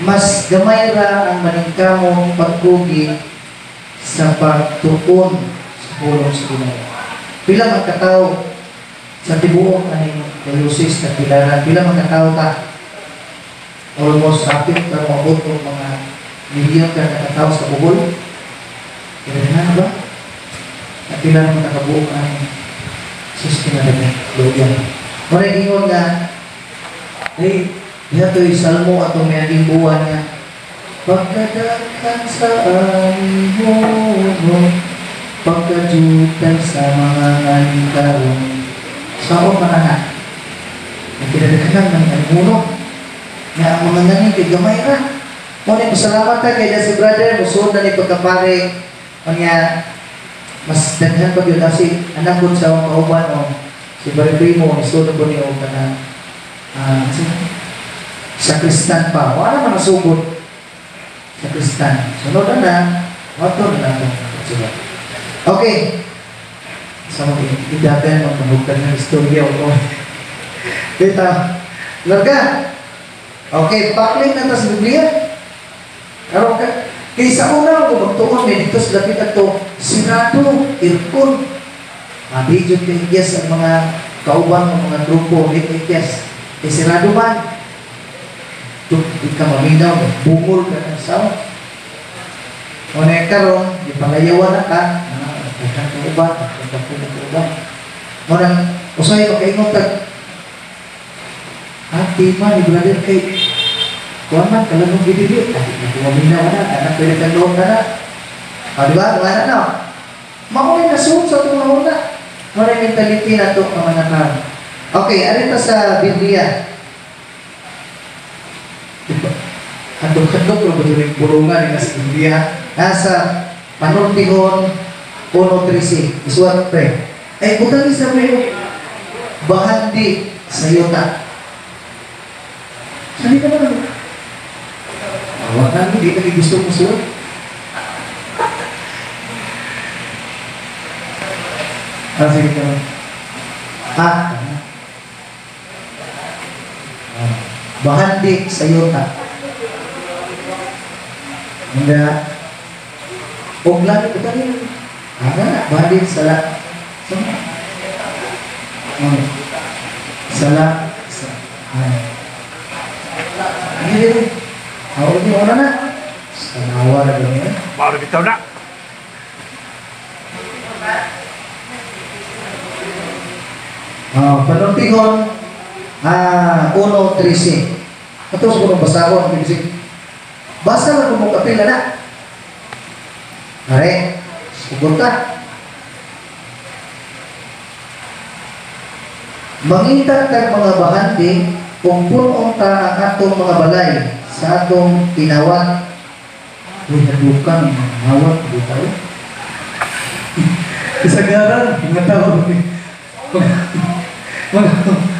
Mas gamay ra ang maningkamong pagkugi sa pagtuon sa pulong sa Ginoo. Pila man katawo sa tibuok aning diocese na pilaran, pila man katawo ta? Almost hapit na moabot og mga milyon ka nakatao sa Bohol. Kaya na ba? At pila naman nakabuok ang sistema na luyan. Muna ingon nga, ay, diha to'y salmo atong miaging buwan nga, pagkadaghan sa animono, pagkajutay sa mga ngalikaron. Saon man na? Ang kinadaghanan ng animono, nga ang mga nganing kay gamay ra. Muna, pasalamat ta kay si brother, musuod na ni pagkapare, kanya mas daghan pa gyud kasi anak ko sa akong kauban o si Barry Primo, isuod na po niyo kanang sakristan pa. Wala man nasugod sakristan. Sunod na na, wato na nato. Okay. Sa mga idagan, magpahugtan ng istorya o dito. Larga. Okay, pakling na ta sa Biblia. Karon ka, kay sa una ko magtuon may dito sa dapit ato sirado, aircon. Di jud kay yes ang mga kauban ng mga grupo, di kay yes. Kay sirado man. Di ka maminaw, bungol ka ng sound. O na karon, di palayawan na ka, daghan ka uban, daghan ka uban. Mo nang usahay makaingon tag ati man ni brother kay kuan man kalamong gidili, ay maminaw na, anak pwede kang loob na na. O, di ba? Wala na. Mao ni nasuot sa itong nauna. Mao na mentality na ito ang mga tao. Okay, arita sa Biblia. Diba? Handog-handog ra ba yung bulungan nga sa Biblia? Nasa Panultihon 1:13. Isuwat pre. Ay, butang isa pre. Bahandi sa yuta. Sali ka naman. Awa na, hindi ka gusto mo suot. Ah, sige ka naman. Ah. Bahandi sa yuta. Nga, og lagi ko tayo. Ah, bahandi sa la. Sa la. Sa. Ay. Hindi. Ako ni ona na. Sa nawa na ganyan. Baru bitaw na. Ah, panultihon 1:13. Ato sa kunong basahon kasi basa lang kung kapila na. Are, sugot ta. Mangita tag mga bahandi kung punon ta ang atong mga balay sa atong kinawat. Uy, nadukan, nawat, di tayo. Kasagaran, mga tao.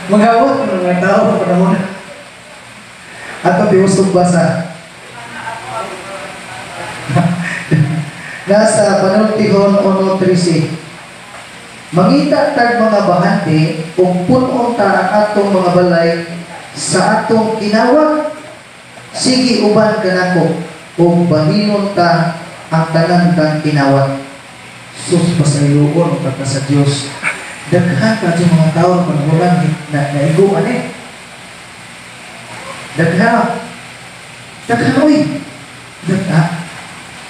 Maghawat ng mga tao panahon. Ato tiusog basa. Nasa Panultihon 1:13. Mangita tag mga bahandi kung punon ta ang atong mga balay sa atong kinawat. Sige uban kanako ug bahinon ta ang tanan tang kinawat. Sus pasayloon ka sa Dios. Daghan ka sa mga tao panahunan na naigo ani. Daghan. Daghan oy. Daghan.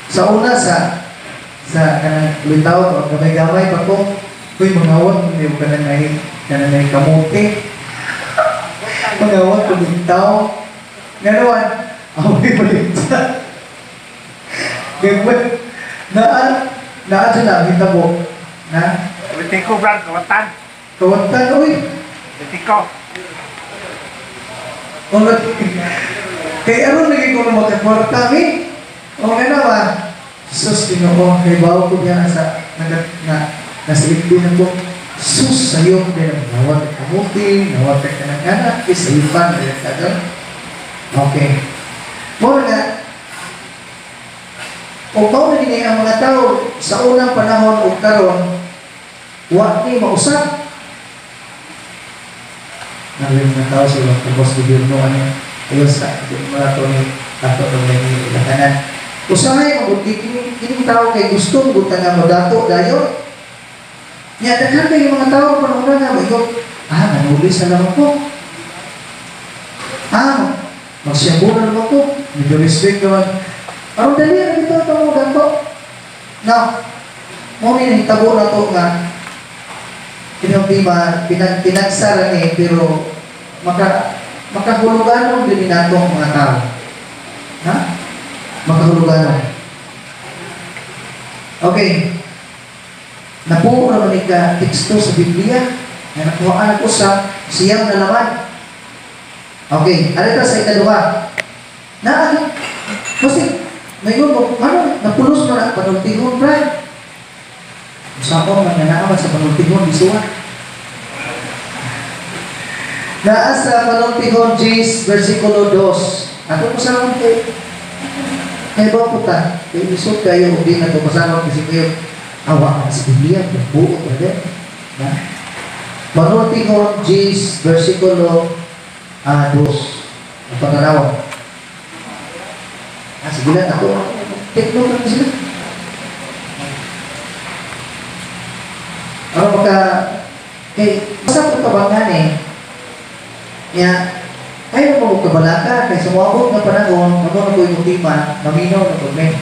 Sa una sa kanang litaw o gamay-gamay pa ko, uy mangawat niyo kanang nay kamote. Mangawat og litaw. Nganuan, away baligta. Gagawin. Naa naa dyan na hitabo. Na? Bitiko, brad, kawatan. Kawatan, uy. Bitiko. Kay aron lagi ko na makakwarta, mi. O nga na ba? Sus, Ginoo, kay bawo ko niya sa nasa ibig na ko. Sus, sa'yo, kaya nawat ka kamuti, nawat ka ng anak, isayupan, okay. Muna nga, o mao na gini ang mga tao sa unang panahon o karon, wa ni mausap. Nang mga tao sa ibang tubos gobyerno, ano, ayun sa mga to ni Ato nang ilakanan. Usahay mo kining tao kay gusto mo nga modato dayon. Nya daghan kay mga tao panahon nga moingon, manuli sa lang ko. Magsyabo na naman ko. Medyo respect naman. Aron dali ra bitaw ito mo dato. Now, mo ni nahitabo na to nga pinagtima, pinagsara ni pero makahuluganon din nato ang mga tao. Ha? Makahuluganon. Okay. Napuo naman ni ka teksto sa Biblia na nakuhaan ko sa siyang na laman. Okay, ano ito sa ikaduha? Na, kasi, may mo, ano, napulos mo na, panultihon, Brad. Sa ako, mananaaman sa panultihon, bisuwa. Naa sa panultihon, 10, versikulo 2. Ato ko sa akong kay, kay ba po ta? Kay isod kayo, hindi na ito kasama kasi kayo, awa ka sa Biblia, buo, brother. Na? Panultihon, 10, versikulo 2. Ang pangalawa. Sige lang, ako, tekno lang sila. Ano maka, kay, basta ito tabangan eh. Nga, kayo mo kabalaka, kay sumabot na panahon, ako na po yung tema, maminaw na po, men.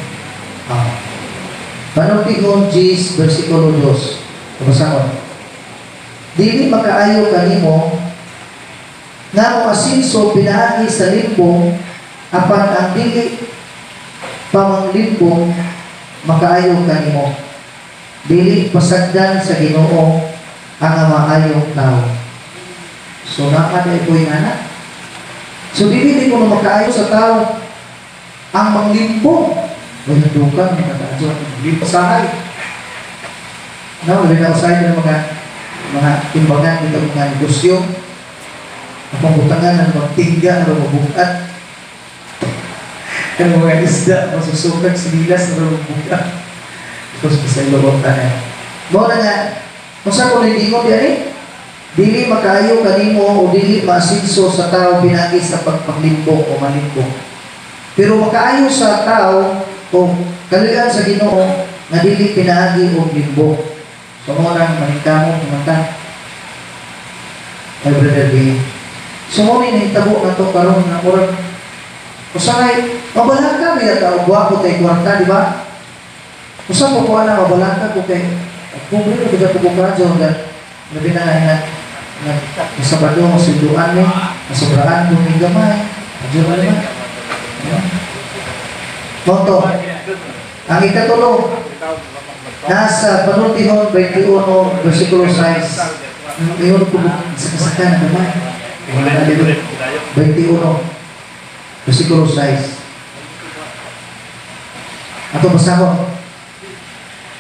Panultihon 10, versikulo 2. Kabasa ko. Dili makaayo kanimo, nga mo asinso pinaagi sa limbong, apan ang dili pamanglimbong makaayo kanimo. Dili pasagdan sa Ginoo ang maayong tao. So naa na ko yung anak. So dili di ko makaayo sa tao ang manglimbong. Uy, nandukan, makakaayo ang limbong sahay. No, wala na usahay ng mga timbangan dito, mga negosyo. Ang pangutangan ng magtingga, ng mabukat. Ang mga isda, masusukag, sinilas, ng mabukat. Tapos sa ilobong tanan. Mao na nga, kung saan ko naiingon diyan eh, dili makaayo kanimo o dili maasinso sa tao pinagi sa pagpaglimbong o malimbong. Pero makaayo sa tao o kaluyan sa Ginoo nga dili pinaagi og limbong. So mo nang maningkamong kumanta. Ay brother B. So mo ni nahitabo na to karon nga murag usahay mabalaka biya ta og gwapo kay kwarta, di ba? Usa ko kuha na mabalaka ko kay pobre ko biya ko kadyo nga labi na nga na Sabado masunduan ni masobraan ko ni gamay. Adyo na naman. Moto. Ang ikatulo nasa Panultihon 21 versikulo 6. Iyon ko sa kasakan na gamay. Wala na dito. 21 versikulo 6. Ato basahon.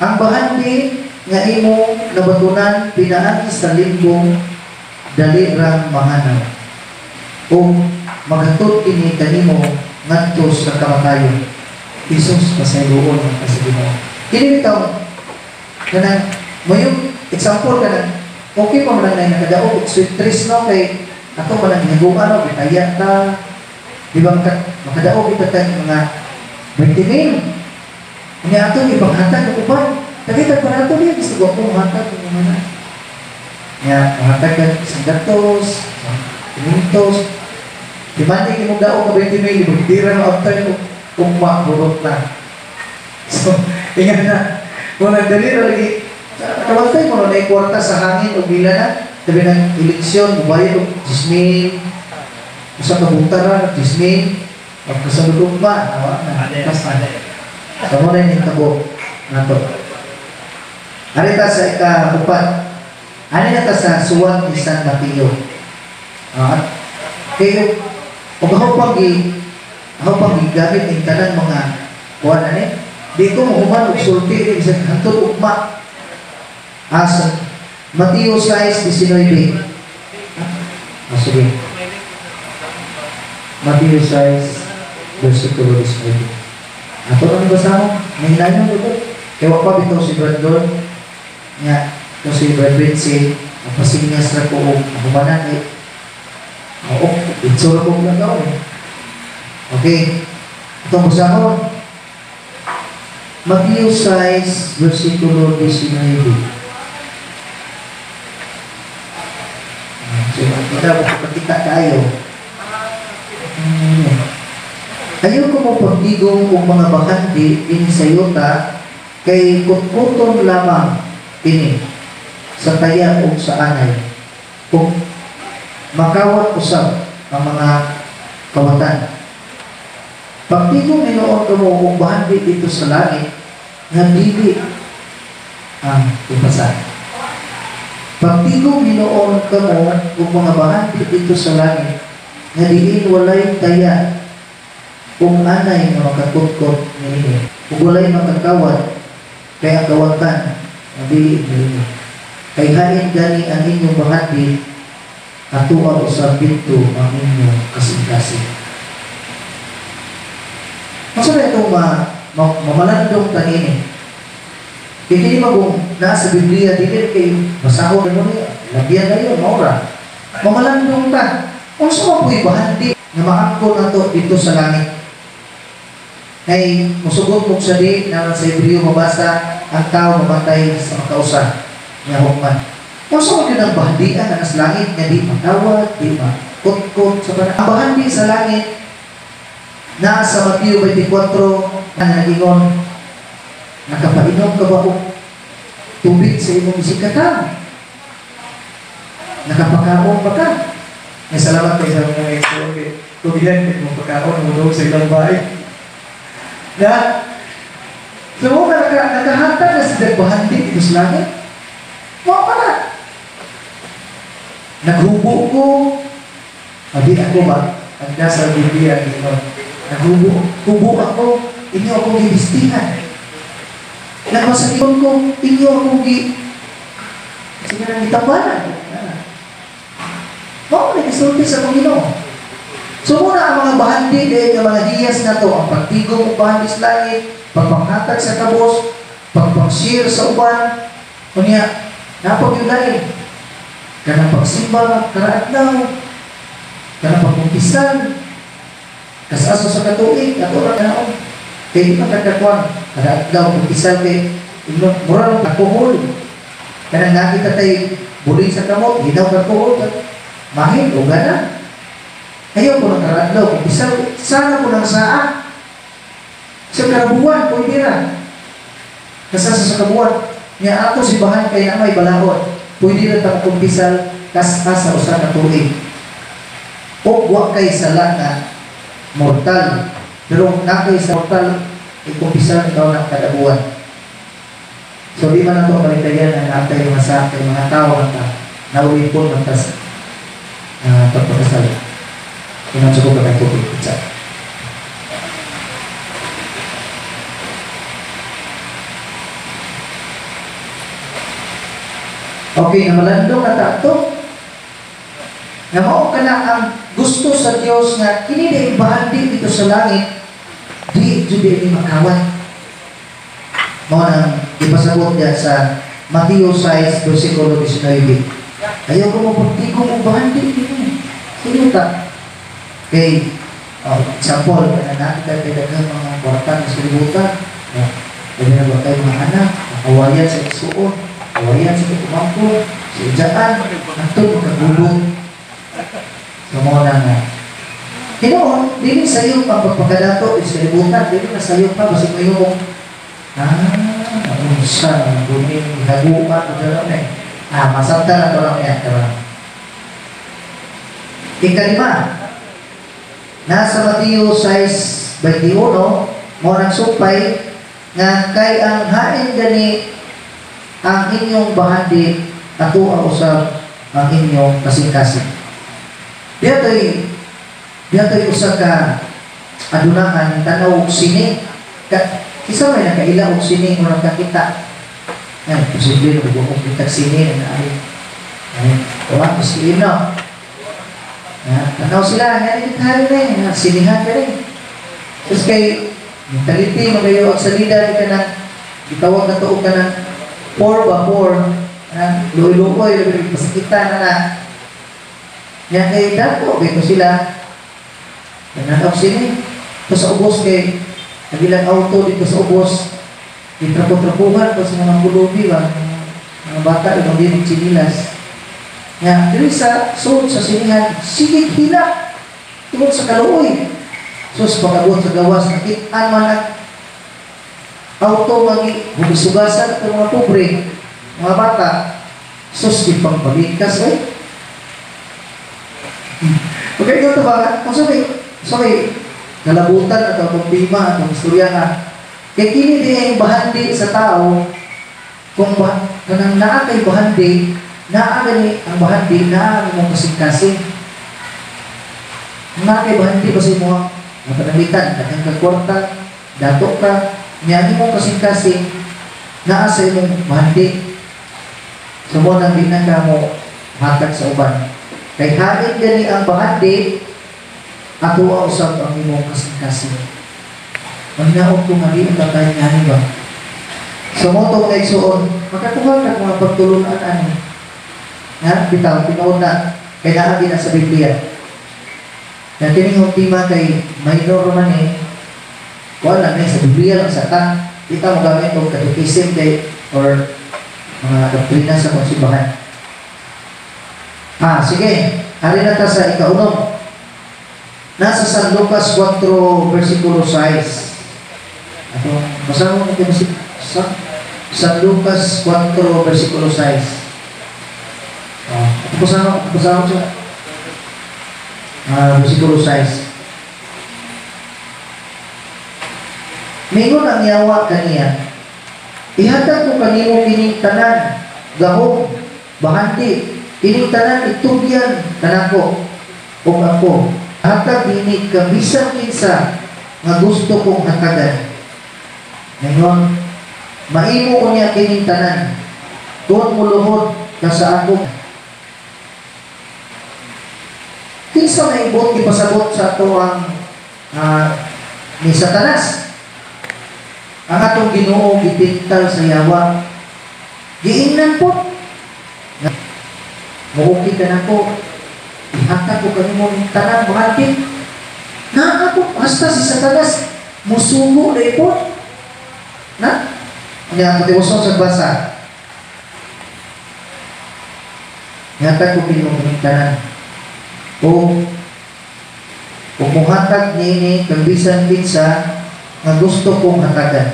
Ang bahandi nga imo nabatunan pinaagi sa limbong dali rang mahanaw o maghatod kini kanimo ngadto sa kamatayon. Jesus pasayloon ang sa Ginoo. Kini bitaw kanang mayong example kanang okay pa man lang nakadaog og sweet trees no kay ato man ang hinaguan no bitaya ta di ba makadaog kita tag mga 20 mil nya ato ipanghatag og uban tagay pa nato niya gusto ko hatag ng mga nya hatag ka 100 500 dimandi imong daog og 20 mil dira no after ugma burot na. So ingat na kung nagdali ra lagi kawantay mo na kwarta sa hangin o bila na tabi ng eleksyon mubayad og 10,000 usa ka buntara 10,000 pagkasunod ugma awa na basta so mo na yung tabo nato. Arita sa ika-upat. Ani na ta sa suwat ni San Mateo. Kayo og ako pag gigamit ning tanan mga kuan ani di ko mohuman og sulti ni bisan hantod ugma. Asa Mateo 6:19. Sige. Mateo 6 versikulo 19. Ato nang basahon, nahilayon ko. Kaya wa pa bitaw si Brandon nga to si Brad Ritzy, ang pasignas ra ko og humanan eh. Oo, itsura ko lang daw eh. Okay. Itong basahon. Mateo 6, versikulo 19. So, makita mo, makita tayo. Ayaw ko mo pagdigong kung mga bakante ini sa yuta, kay kutkuton lamang ini sa taya o sa anay. Kung makawat usab ang mga kawatan. Pagtigong hinuon kamo kung bahandi dito sa langit, nga dili ang ipasa. Pagtigong hinuon kamo kung mga bahandi dito sa langit, nga diin walay taya kung anay nga makakutkot niini. Kung walay makakawat, kay ang kawatan nga dili niini. Kay hain gani ang inyong bahandi, atua usab didto ang inyong kasing-kasing. Masa na itong mamalandong tanini? Kaya kini magong nasa Biblia, dili kay masahol mo niya, labian na yun, maura. Mamalandong ta. Unsa man po'y bahandi nga maangkon nato dito sa langit? Kay musugot mo sa di, naman sa Hebreo mabasa, ang tao mamatay sa makausa nga hukman. Unsa man gyud ang bahandian nga nasa langit nga di makawat, di makutkot sa tanan? Ang bahandi sa langit nasa Mateo 24 na nagingon, nakapainom ka ba og tubig sa imong isikatan? Nakapakaon ba ka? May salamat kay sa mga igsoon kay tubihan kay imong pagkaon mo sa ilang bahay. Na so mo nakahatag na sila bahandi dito sa langit. Mao pa na. Naghubo ko. Abi ako ba? Ang nasa Biblia ingon, naghubo, hubo ako, inyo akong gibistihan. Nagmasakit ko, inyo akong sige nang gitabanan. Mao na gisulti sa Panginoon. So muna ang mga bahandi dahil nga mga hiyas na to, ang pagtigom og bahandi sa langit, pagpanghatag sa kabos, pagpang-share sa uban, unya napagyunain. Kanang pagsimba, karaadlaw, kanang pagkumpisal, kasaso sa katuig, ato ra naon. Kay di man kakakuan, kada adlaw kumpisal kay mura ng alkohol. Kanang nakita tay bulig sa kamot, hinaw alkohol, mahin o gana. Ayaw ko ng karadlaw, kumpisal, sana ko ng saa. Sa karabuan, pwede ra. Kasaso sa kabuan, niya ato simbahan kay na may balaod. Pwede ra ta kumpisal kas-as sa usa ka tuig. O wa kay sala nga mortal. Pero nakay sa mortal, ikumpisal ikaw ng kadabuan. So di man nato palitayan ang natay mga sa kay mga tao nga naulipon man tas pagpakasal. Ingon sa ko kay tubig. Okay, namalandong na tato. Nga mao ka na ang gusto sa Dios nga kini di bahandi dito sa langit, di jud ni makawat. Mao nang ipasabot niya sa Mateo 6 versikulo 19. Ayaw ko mo pagtigom og bahandi kini. Sige ta. Kay example kana nakita kay daghang mga kwarta sa kalibutan. Dili na ba kay mga anak, nakawayan sa igsuon, kawayan sa kumangko, sa ijaan, hantod makagulong. So mo na nga. Hinoon, dili sayo pa pagpagkadato sa kalibutan, dili na sayo pa basig mayo mo. Unsa gunin haguan o dala na. Masabta na to lang niya karon. Ikalima, nasa Mateo 6:21, mo nang sumpay nga kay ang hain gani ang inyong bahandi ato ang usab ang inyong kasing-kasing. Diyatoy usa ka adunahan tanaw og sini. Isa may nakaila og sini mo nakakita. Ay, posible na mo kitag sini na ay. Ay, wa posible no. Tanaw sila nga ni tayo na sinihan ka rin. Tapos kay mentality magayo ang salida ni kanang gitawag na tuog kanang 4 ba 4 luoy-luoy pasakitan na na. Nya kay dato bito sila. Tanaw sini. Ito sa ubos kay ang ilang auto dito sa ubos, itrapo-trapuhan pa sa mga pulubi ba, mga bata, ibang din chinilas. Nga, diri sa sud sa sinihan, sige hilak tungod sa kaluoy. Sus, pag-abot sa gawas, nakitaan man ang auto magi hugisugasan itong mga pobre, mga bata. Sus, ipangpalikas eh. Okay, ito ba? Kung sabi, kalabutan at ang problema at ang istorya nga. Kaya kini din ang bahandi sa tao, kung kanang naa kay bahandi, naa gani ang bahandi, naa ang imong kasing-kasing. Naa kay bahandi ba sa imong mapanalitan, daghang ka kwarta, dato ka, niya ang imong kasing-kasing, naa sa imong bahandi. So mo nang di na ka mo hatag sa uban. Kay hain gani ang bahandi, ato usab ang imong kasing-kasing. Mahinaot ko nga di ang tatay nga ni ba. So mo to mga igsuon, makakuha ka mga pagtulunan ani. Nga bitaw tinuod na kay naa na sa Biblia. Nga kining ultima kay minor man eh. Kuan lang sa Biblia lang sa ta. Di ta mo gamit og catechism kay or mga doktrina sa konsimbahan. Ah, sige. Ari na ta sa ikaunom. Nasa San Lucas 4, versikulo 6. Ato, basa mo natin si San Lucas 4, versikulo 6. Oh, basa mo siya. Versikulo 6. Mingon ang yawa kaniya, ihatag ko kanimo kining tanan, gahom, bahandi, kining tanan itugyan kanako ug ako. Hatag dinhi ka bisan kinsa nga gusto kong hatagan. Ngayon, maimo ko niya kining tanan. Kung muluhod ka sa ako. Kinsa may ibot ipasabot sa ato ang ni Satanas. Ang atong Ginoo gipintal sa yawa. Giingnan po. Muukit ka na po. Ihatag ko kanimo ng tanan, bahandi. Naa po, hasta si Satanas, musugo na ipo. Na? Nga, patiwason sa basa. Ihatag ko kanimo ng tanan. O, kung muhatag niini, kang bisan kinsa, nga gusto kong hatagan.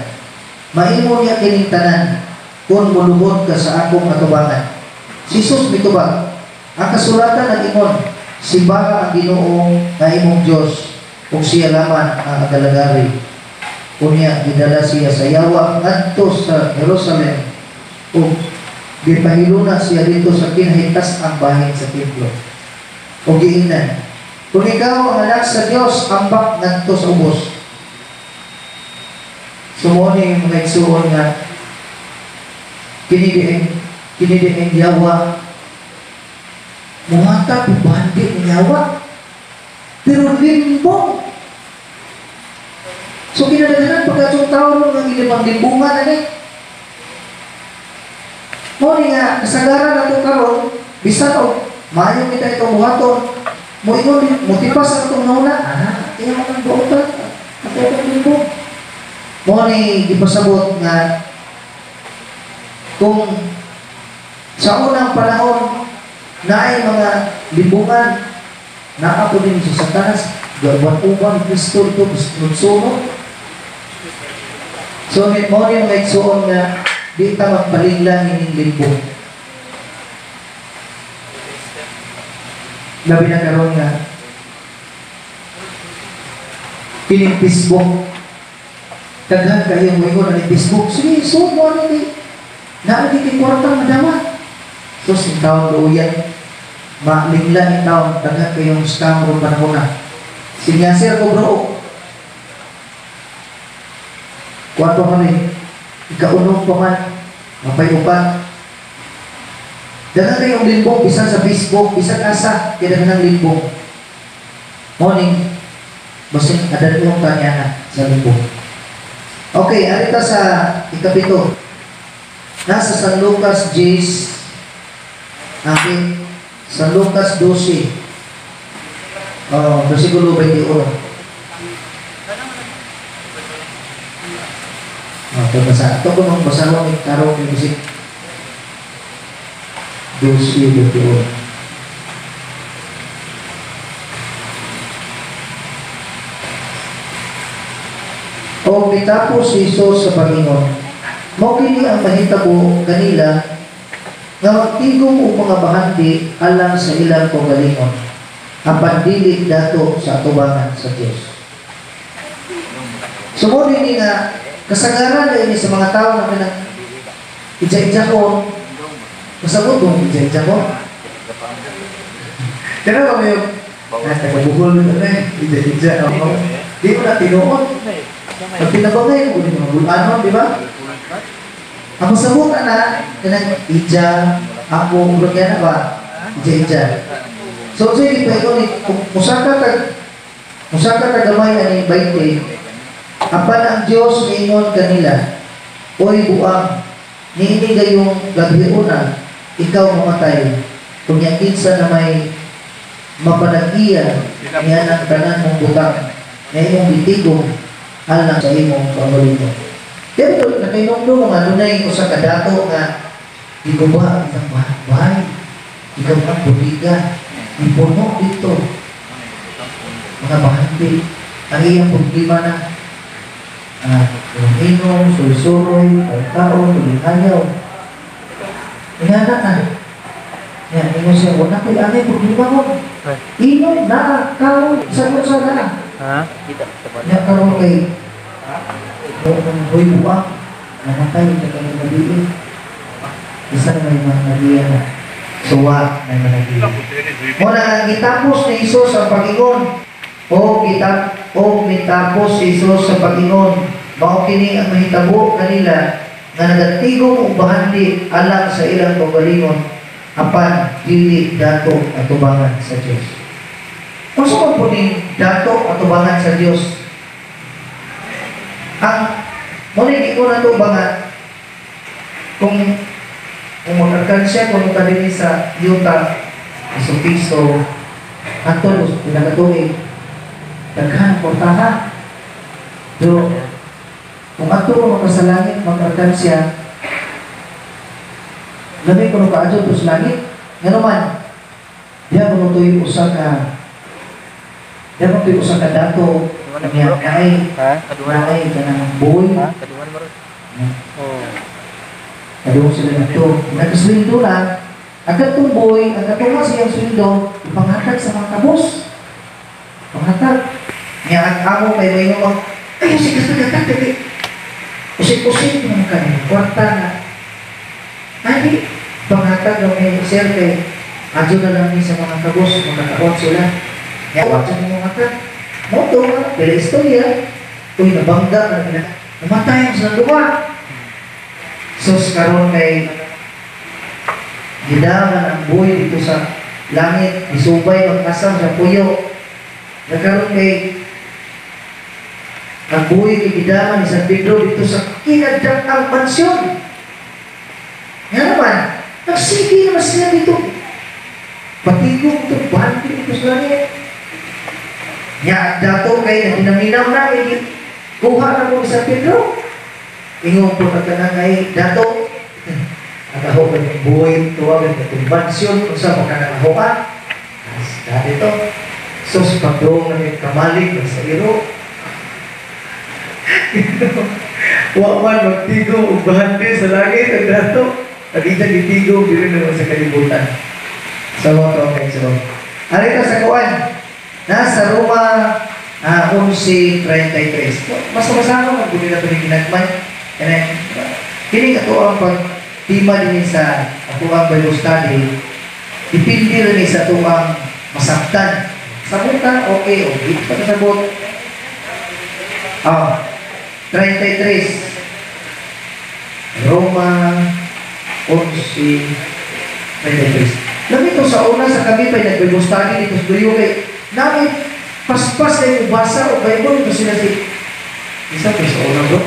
Maimo niya kining tanan, kung muluhod ka sa akong atubangan. Si Jesus mitubag, ang kasulatan nag-ingon, simbaha ang Ginoo nga imong Dios ug siya lamang ang agalagari. Unya gidala siya sa yawa ngadto sa Jerusalem ug gipahiluna siya dito sa kinahitas ang bahin sa templo. Ug giingnan, kung ikaw ang anak sa Dios, ambak ngadto sa ubos. So mo ni mga igsuon nga kini dieng yawa muhatag bandi ng yawa pero limbong. So kinadaghanan pagkatong tao ron ng ilimang limbungan ani. Mo ni nga kasagaran nato karon bisan og maayo kita itong buhaton, moingon motipas ang atong nauna, iya man ang buotan ato ang limbong. Mo ni gipasabot nga kung sa unang panahon naay mga limbungan, naa po din si Satanas, gawan-uban Kristo ito, nagsuno. So, mo ni mga igsuon nga di ta magpalinglan ining limbong. Labi na karon nga kining Facebook, daghan kayo moingon ani Facebook, sige, so mo ani di naa di kay kwarta madama. So, sing taon luuyan, malingla ni taon, daghan kayong scam ron panahon na. Sinyasir ko bro. Kuwan pa man eh, ikaunom pa man, mapayupan. Daghan kayong limbong, bisan sa Facebook, bisan asa, kaya daghan ang limbong. Morning, basin adadong ta niya na sa limbong. Okay, arita sa ikapito. Nasa San Lucas 10, okay, San Lucas 12, versikulo 21. Ito basa. Ito kung ang basahon ni tarong ni Bisik. 12:21. O mitapos si Jesus sa Panginoon, mao kini ang mahitabo kanila nga magtigom og mga bahandi alang sa ilang kaugalingon, apan dili dato sa atubangan sa Dios. So mo dinhi nga kasagaran ini sa mga tao na kanang ija-ija ko, kasabot mo ija-ija ko. Pero kami yung nagkabuhol na ija-ija ako. Di mo na tinuod. Pag pinabangay mo, di mo bulanon, di ba? Ang masabot na, kanang ija, ako, ulog yan na ba? Ija-ija. So, sige, pa ikaw ni, musaka tag gamay ani 20, apan ang Diyos niingon kanila, oy buang, niini gayong gabhiuna, ikaw mamatay, kung kinsa na may mapanag-iya niya ang tanan mong butang, na imong bitigong, alang sa imong kaugalingon. Pero nakainomdom nga dunay usa ka dato nga giguba ang bahay, ikaw ang buliga, ipuno dito mga bahandi. Ang iyang problema na inom, suroy, tao, tulingayaw. Ingana na. Yan, ingon siya, wala ko'y anay problema ko. Inom na, kaon, sa na. Ha? Nya karon kay huy buang namatay na kami gabi. Isa na may mga nagiya na suwa na mga nagiya. Muna ang gitapos ni Hesus ang pag-ingon. O gitapos si Hesus sa pag-ingon, mao kini ang mahitabo kanila nga nagatigom og bahandi alang sa ilang kaugalingon, apan dili dato atubangan sa Dios. Unsa man po ning dato atubangan sa Dios? Ang mo ni ko na to ba nga kung mag-alkansya kung ka dinhi sa yuta piso-piso ato pila ka tuig daghan portaha. Pero kung ato mo sa langit mag-alkansya, labi kuno kaadto to sa langit. Ngano man diha kuno tuy usa ka dato niya naay kanang buoy. Kaduwa sila nito. Nagkasweldo na. Ang katong buoy, ang katong siyang sweldo, ipanghatag sa mga kabos. Panghatag. Niya ang amo kay may numang, ay, sige, sige, usik-usik naman kami. Kwarta na. Ay, panghatag na may sir kay, adyo na lang ni sa mga kabos, makakaon sila. Niya, watsa mo mga ka. Moto, pila istorya. Uy, nabangga, namatay ang silang luwa. Sus, karon kay gidaman ang buhay dito sa langit, isubay, magkasam sa puyo. Nagkaroon kay ang buhay kay gidaman ni San Pedro dito sa kinagdakang mansyon. Nga naman, nagsige naman sila dito. Patigong ito, bandi dito sa langit. Nya, dato kay naginaminaw na, kuha na po ni San Pedro. Ingon po na ka na kay dato. Ang ako pa yung buhay, tuwag ang itong mansyon, kung saan makanang ka. Dahil ito, sus, pagdoong na may kamalig, sa iro. Wa man magtigo og bahandi sa langit ang dato. At ita gitigo, dili naman sa kalibutan. Sa mga taong kayo. Arita sa kuan, nasa Roma 11:33. Basta-basta mo, magbuli na ito ni ginagmay. Kini ato ang pagtima din sa ato ang Bible study, depende rin sa ato ang masabtan. Sabutan, okay, o di pa kasabot. 33. Roma 11:33. Lami to sa una sa kami pa nag-Bible study dito sa Duyo kay nami paspas kay ubasa o Bible ito sila si isa pa sa una bro.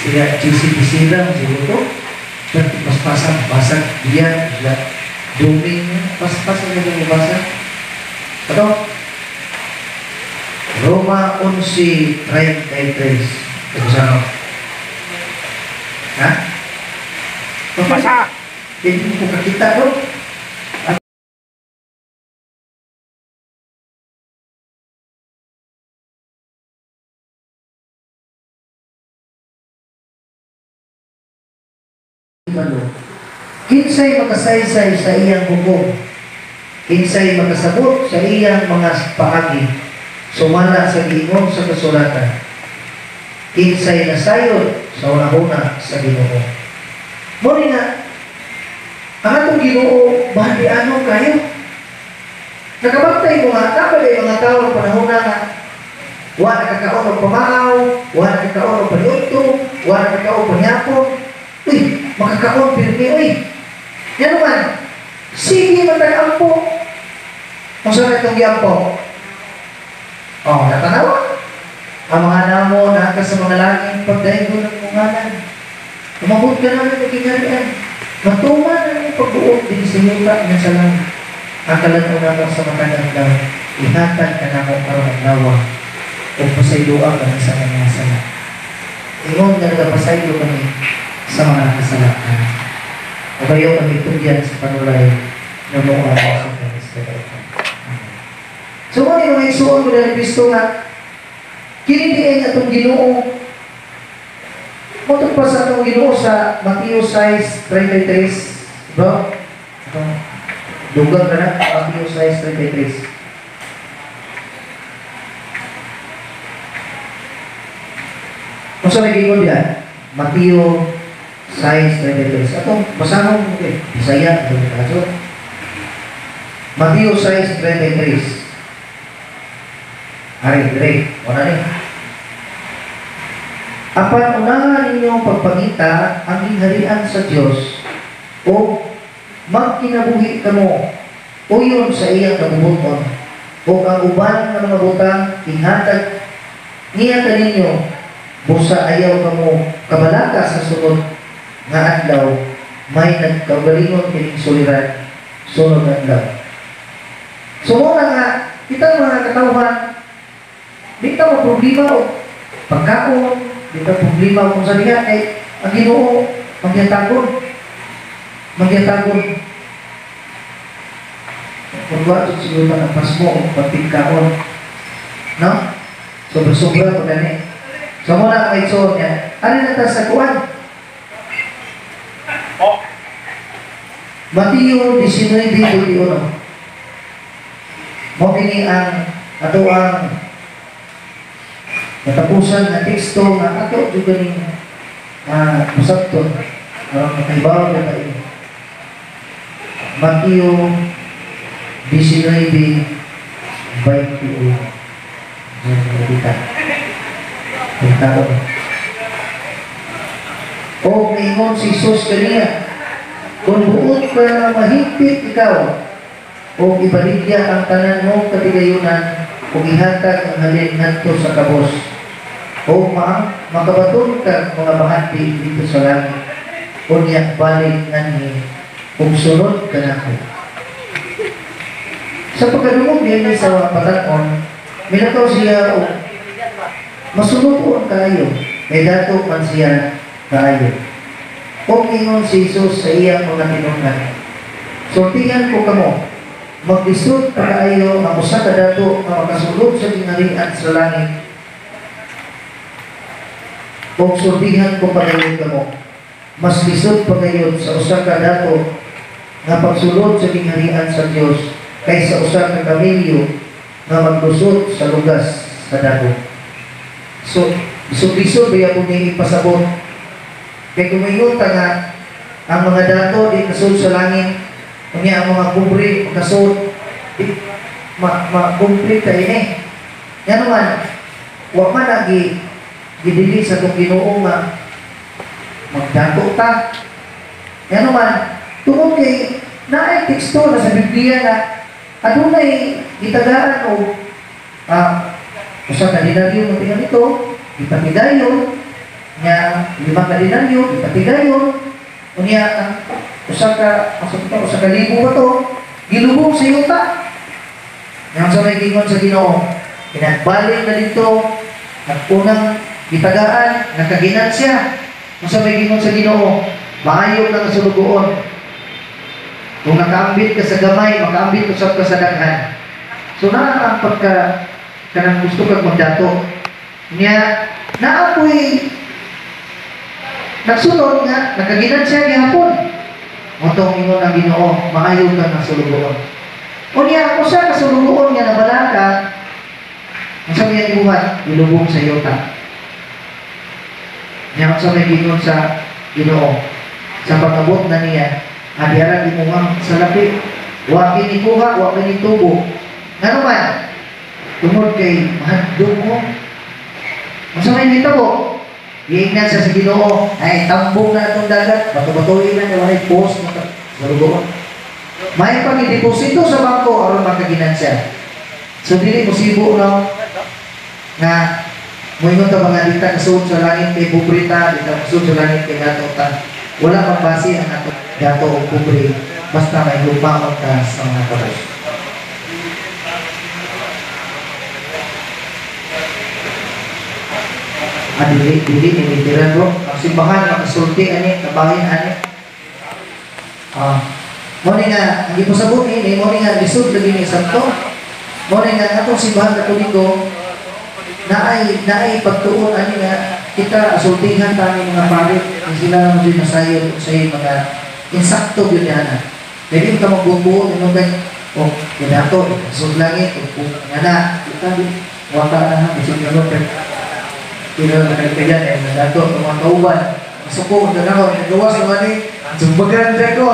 Sila GC Bisira siguro to. Paspasan basag diyan sila duming paspas na yung basa. Ato Roma 11:33. Ito sa ano? Ha? Basa. Hindi ko kakita ko. Kinsay makasaysay sa iyang hukom, kinsay makasabot sa iyang mga paagi, sumala sa giingon sa kasulatan, kinsay nasayod sa unahuna sa Ginoo. Mo ni nga ang atong Ginoo bahadiano kayo. Nakabantay mo nga dapat ay mga tao ng panahon na nga wa nakakaon og pamaaw, wa nakakaon og paniudto, wa nakakaon panyapon. Uy, makakaon pirmi uy. Yan naman, sige matag-ampo. Kung saan itong giampo? Oh, natanawa. Ang mga namo na sa mga langit, pagdaigo ng mungalan. Umabot ka namin ng kinarian. Matuman na yung pagbuot din sa yuta nga sa langit. Ang kalanaw naman sa matag-anglaw, ihatag ka namo karon ang lawa o pasayloa kami sa mga sala. Ingon nga nagapasaylo kami sa mga nakasala. Kabayo kami tugyan sa panulay na noong sa Kristo. So, kung yung mga isuon ko na Kristo nga, kini diay atong Ginoo, motod pa sa atong Ginoo sa Mateo 6:33, bro? Atong dugang ka na, Mateo 6:33. Kung sa may gingon diyan, Mateo 6:33. Atong basahon mo kay Bisaya atong kaso. Mateo 6:33. Ari, dire, wala ni. Apan unahan ninyo pagpangita ang gingharian sa Dios o magkinabuhi kamo uyon sa iyang kabubuton o ang uban nga mga butang ihatag niya kaninyo busa ayaw kamo kabalaka sa sunod nga adlaw may nagkaugalingon kining suliran sunod adlaw. So mo na nga kita mga katawhan di ta problema o pagkaon, di ta problema kung sa diha kay ang Ginoo magyatagon. Magyatagon. Kung wa jud siguro ang pasmo o pagpigkaon. No? Sobra-sobra pa gani. So mo na ang igsoon niya. Ari na ta sa kuan? Oh. Mateo 19:21. Mao kini ang ato ang katapusan nga teksto nga ato jud kaning usabton aron makaibaw na tayo. Mateo 19:21. O miingon si Jesus kaniya, kung buot ka na mahigpit ikaw, o ibaligya ang tanan mong katigayunan, o ihatag ang halin ngadto sa kabos, o makabaton ka mga bahandi dito sa langit, unya balik nganhi, ug sunod ka nako. Sa pagkadungog niya sa patan-on, milakaw siya og masunod kaayo, may dato man siya kaayo. O ingon si Jesus sa iyang mga tinun-an, sultihan ko kamo, maglisod pa kaayo ang usa ka dato nga makasulod sa gingharian sa langit. O sultihan ko pagayon kamo, mas lisod pa gayon sa usa ka dato nga pagsulod sa gingharian sa Dios kaysa usa ka kamelyo nga maglusot sa lugas sa dato. So, lisod-lisod ba po niya ipasabot? Kaya kumayon ta nga ang mga dato di kasud sa langit, unya ang mga pobre makasud, di ma-complete ta ini. Yan naman, wa man lagi gidili sa itong Ginoo nga magdato ta. Yan naman, tungod kay naay teksto na sa Biblia na adunay gitagaan o usa ka denaryo mo tingnan ito, ipatigayon nya 5 ka denaryo, ipatigayon unya ang usa ka libo ba to, gilubong sa yuta. Yang sa may gingon sa Ginoo, pinagbalik na dito at unang gitagaan, nakaginan siya. Unsa may gingon sa Ginoo? Maayo ka nga sulugoon. Kung nakaambit ka sa gamay, makaambit usab ka sa daghan. So naa ang pagka kanang gusto kag magdato. Nya naa po'y nagsunod nga nakaginansya gihapon. Motong ingon ang Ginoo, maayo ka nga sulugoon. Unya usa ka sulugoon nga nabalaka, unsa may gibuhat? Gilubong sa yuta. Nya unsa may gingon sa Ginoo sa pag-abot na niya, adiara imong salapi, wa kini kuha, wa kini tubo. Ngano man? Tungod kay mahadlok mo. Unsa may nahitabo? Giingnan sa Ginoo, ay tambong na atong dagat, bato-batuhin na kay walay post na sulugoon. May pag-deposito sa bangko aron makaginansya. So dili musibo no nga moingon ta mga dita kasuod sa langit kay pobre ta, dita kasuod sa langit kay dato ta. Wala mabase ang ato dato o pobre basta may humaon ka sa mga kabos. Dili dili ni literal bro. Ang simbahan makasulti ani, kabahin ani. Mo ni nga ang gipasabot ni mo ni nga lisod lagi ni santo. Mo ni nga atong simbahan Katoliko naay pagtuon ani nga kita asultihan ta ni mga pari sila naman din nasayod sa mga insakto gyud niya. Dili ka magbubuo ingon kay oh kinato sud langit ug ngana kita di waka na ha bisig karon kay pero nakaligayan eh nadato ang mga kauban masuko na ako nagawas naman eh sumbagan dyan ko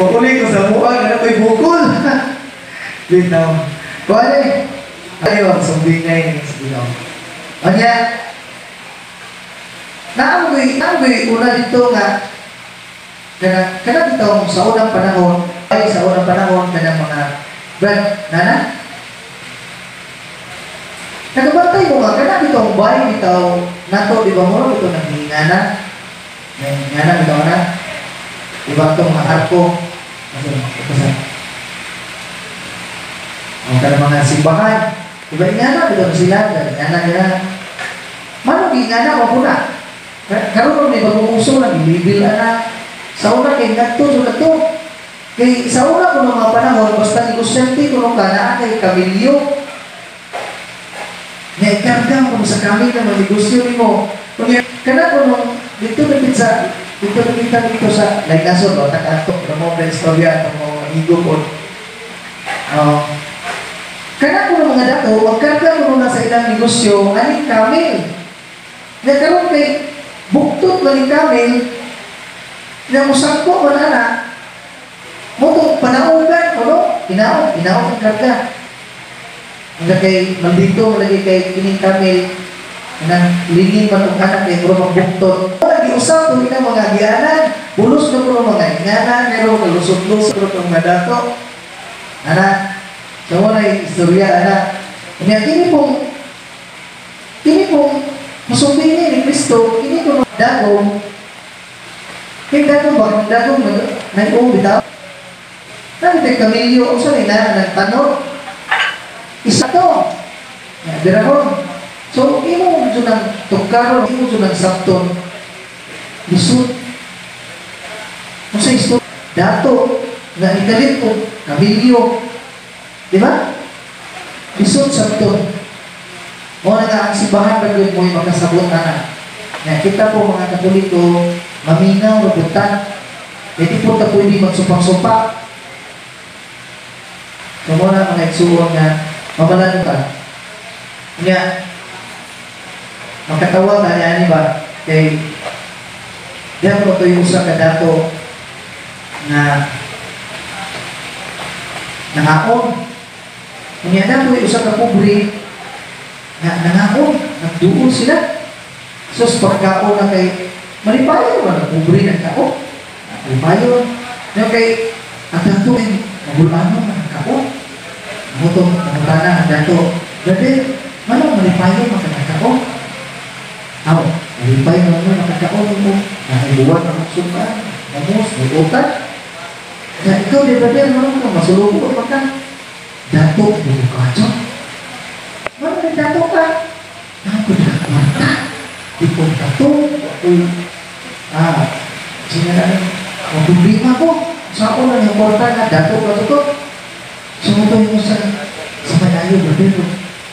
mauli ko sa buwan na ako'y bukol bitaw kung ano eh ayaw sumbingay sa Ginoo. Kanya naamoy una dito nga kana dito sa unang panahon ay sa unang panahon kanang mga brad nana nagabantay mo nga kana dito ang bahay bitaw nato di ba mo ito nanghingana nanghingana bitaw na iba itong mga arko ang kanang mga simbahan iba ingana bitaw sila ingana nila manong ingana wa po na karon may bagong uso na gilibil na sa una kay ngadto sa kadto kay sa una kuno mga panahon basta negosyante kuno ka naa kay kamilyo nga ikarga mo sa kamil na negosyo nimo kunya kana kuno dito na pizza dito na kita dito sa Lagnason o tak-ato mo na istorya atong mga amigo ko kana kuno mga dato magkarga kuno na sa ilang negosyo aning kamil nga karon kay buktot man ning kamil nga mosangko man ana mo panaugan kuno inaog inaog ang karga. Nga kay maldito lagi kay kining kamil nang lingin man og anak kay mura magbuktot. Wala giusab to ina mga gianan, bulos na kuno mga inganan, pero kalusot-lusot kuno mga dato. Ana, so mo na istorya ana. Unya kini pong masumbing ni Kristo, kini kuno dagom. Kay dagom ba dagom nag-uo bitaw. Nang kamilyo unsa ni na nagtanod. Isa to. Dira ko. So, imo jud ang tukaron, imo jud ang sabton. Lisod. Unsa isto? Dato nga ikalit og kamilyo. Di ba? Lisod sabton. Mo na nga ang simbahan ra gyud mo'y makasabot ana. Nga kita po mga Katoliko, maminaw ra pud ta. Di po ta pwede magsupang-supak. So mo na mga igsuon nga mamalan ka. Nya makatawa ka niya ani ba kay diyan mo to yung usa ka dato nga nangaon. Unya dato yung usa ka pobre nga nangaon, nagduol sila. Sus pagkaon na kay malipayon man ang pobre nagkaon. Malipayon. Nya kay ang dato ay mabulano man ang kaon. Mutong mangutana ang dato. Brother, manong malipayon makanakaon? Aw, malipayon naman makakaon mo. Nahibuwan ang magsukaan, namos, mag-utan. Na ikaw, di brother, manong ka masulubo pa ka. Dato, buko ka, chok. Manong may dato ka? Ako na kwarta. Di ko kato, ako'y, sina na ang problema ko. Sa ako lang yung kwarta nga, dato ka to. Sumutoy mo sa malayo, brother.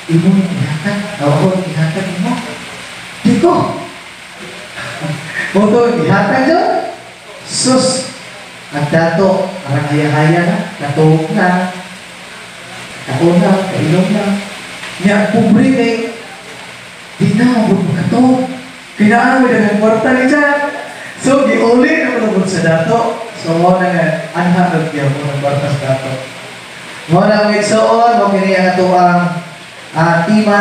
Imo yung ihatag, ako yung ihatag mo. Di ko. Moto, ihatag yun. Sus, ang dato, parang haya-haya na, katuog na, kaon na, kainom na. Niya, pobre kay, di na, huwag mo katuog. Kinaan mo ng kwarta ni Jack. So, giuli na mo sa dato. So, mo na nga, anha nagya mo ng kwarta sa dato. Mo na ang igsoon, mo kini ang ato ang tema.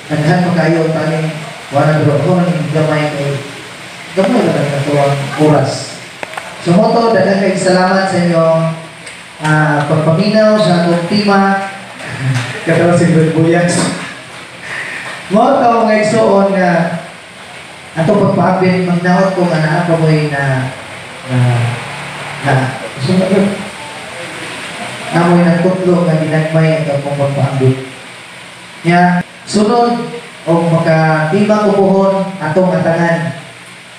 Naghan pa kayo taning wala pero ako nang gamay kay gamay lang ang ato ang oras. So, mo to, daghan kay salamat sa inyong pagpaminaw sa atong tema. Katawa si Brad Buyas. Mo to ang igsoon nga ato pagpaabin, magnaot ko nga naa pa mo'y na na sunod namoy nagkutlo nga ginagmay ang akong pagpaambit. Nya sunod o makatima ko puhon atong atangan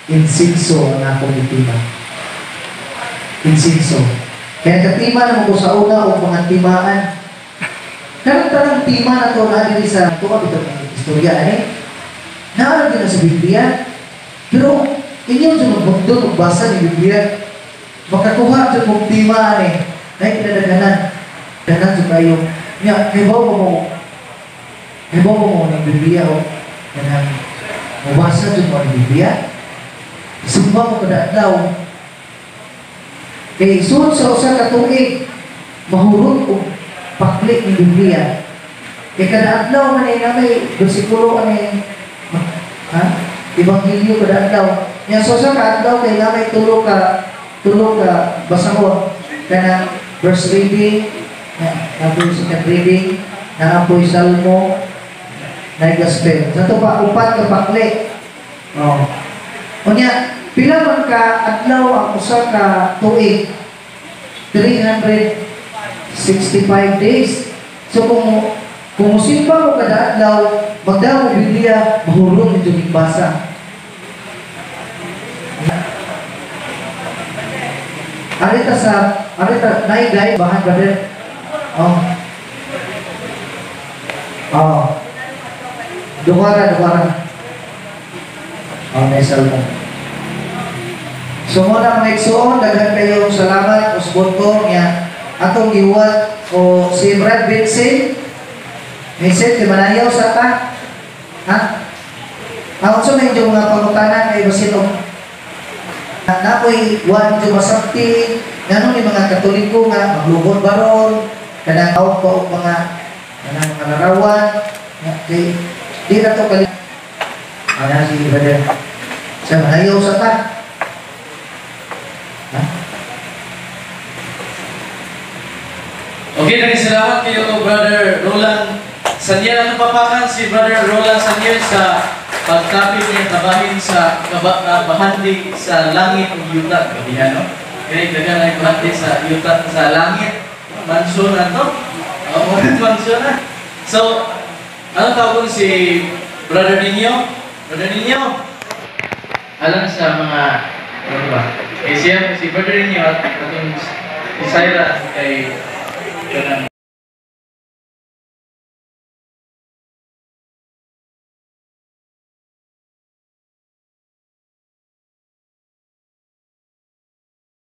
insinso ang akong itima. Insinso. Kaya katima na mo ko sa una o mga timaan. Karang tanang tima na to na diri sa tuwa bitaw ng istorya ani. Naa gyud na sa Biblia. Pero inyo jud magbugdon og basa ni Biblia. Makakuha jud mong tima ani. Nay kinadaghanan. Danan jud kayo. Nya kibaw mo ng Biblia o kanang mobasa jud mo ni Biblia. Sumba mo kada adlaw. Kay sud sa usa ka tuig mahurot og pakli ni Biblia. Kay kada adlaw man ay may bersikulo ani ha? Ebanghelyo kada adlaw. Nya sa usa ka adlaw kay na may tulo ka basahon kanang verse reading, na second reading, na apoy salmo, na gospel. Sa to pa upat ka pakli. Oh. Unya pila man ka adlaw ang usa ka tuig? 365 days. So kung musimba mo kada adlaw, magdamo Biblia, mahurot ito basa. Arita nay guide bahan brother. Oh. Oh. Duwara. Oh, may salmo. So mo na mga igsoon, daghan kayong salamat usbon ko nya atong giwat o si Brad Vincent. Vincent, di manayaw sa ta? Ha? Ang unsa may inyong mga pangutana kay basin og nakoy wa medyo masakti nganong ni mga Katoliko nga maglubot baron kanang awk pa og mga kanang mga larawan kay di na to kali ana si brother sa manayaw sa ta. Ha? Okay, daghang salamat kayo Brother Roland Saniel. Ano papakan si Brother Roland Saniel sa pagkapit niya kabahin sa bahandi sa langit ug yuta. Gabihan, no? Kaya daghan ay bahandi sa yuta sa langit. Mansyon na to. Oo, mansyon na. So, ano tawag si Brother Nino? Brother Nino? Alam sa mga ano ba? Eh, siya, si Brother Nino at atong si Syra kay kanang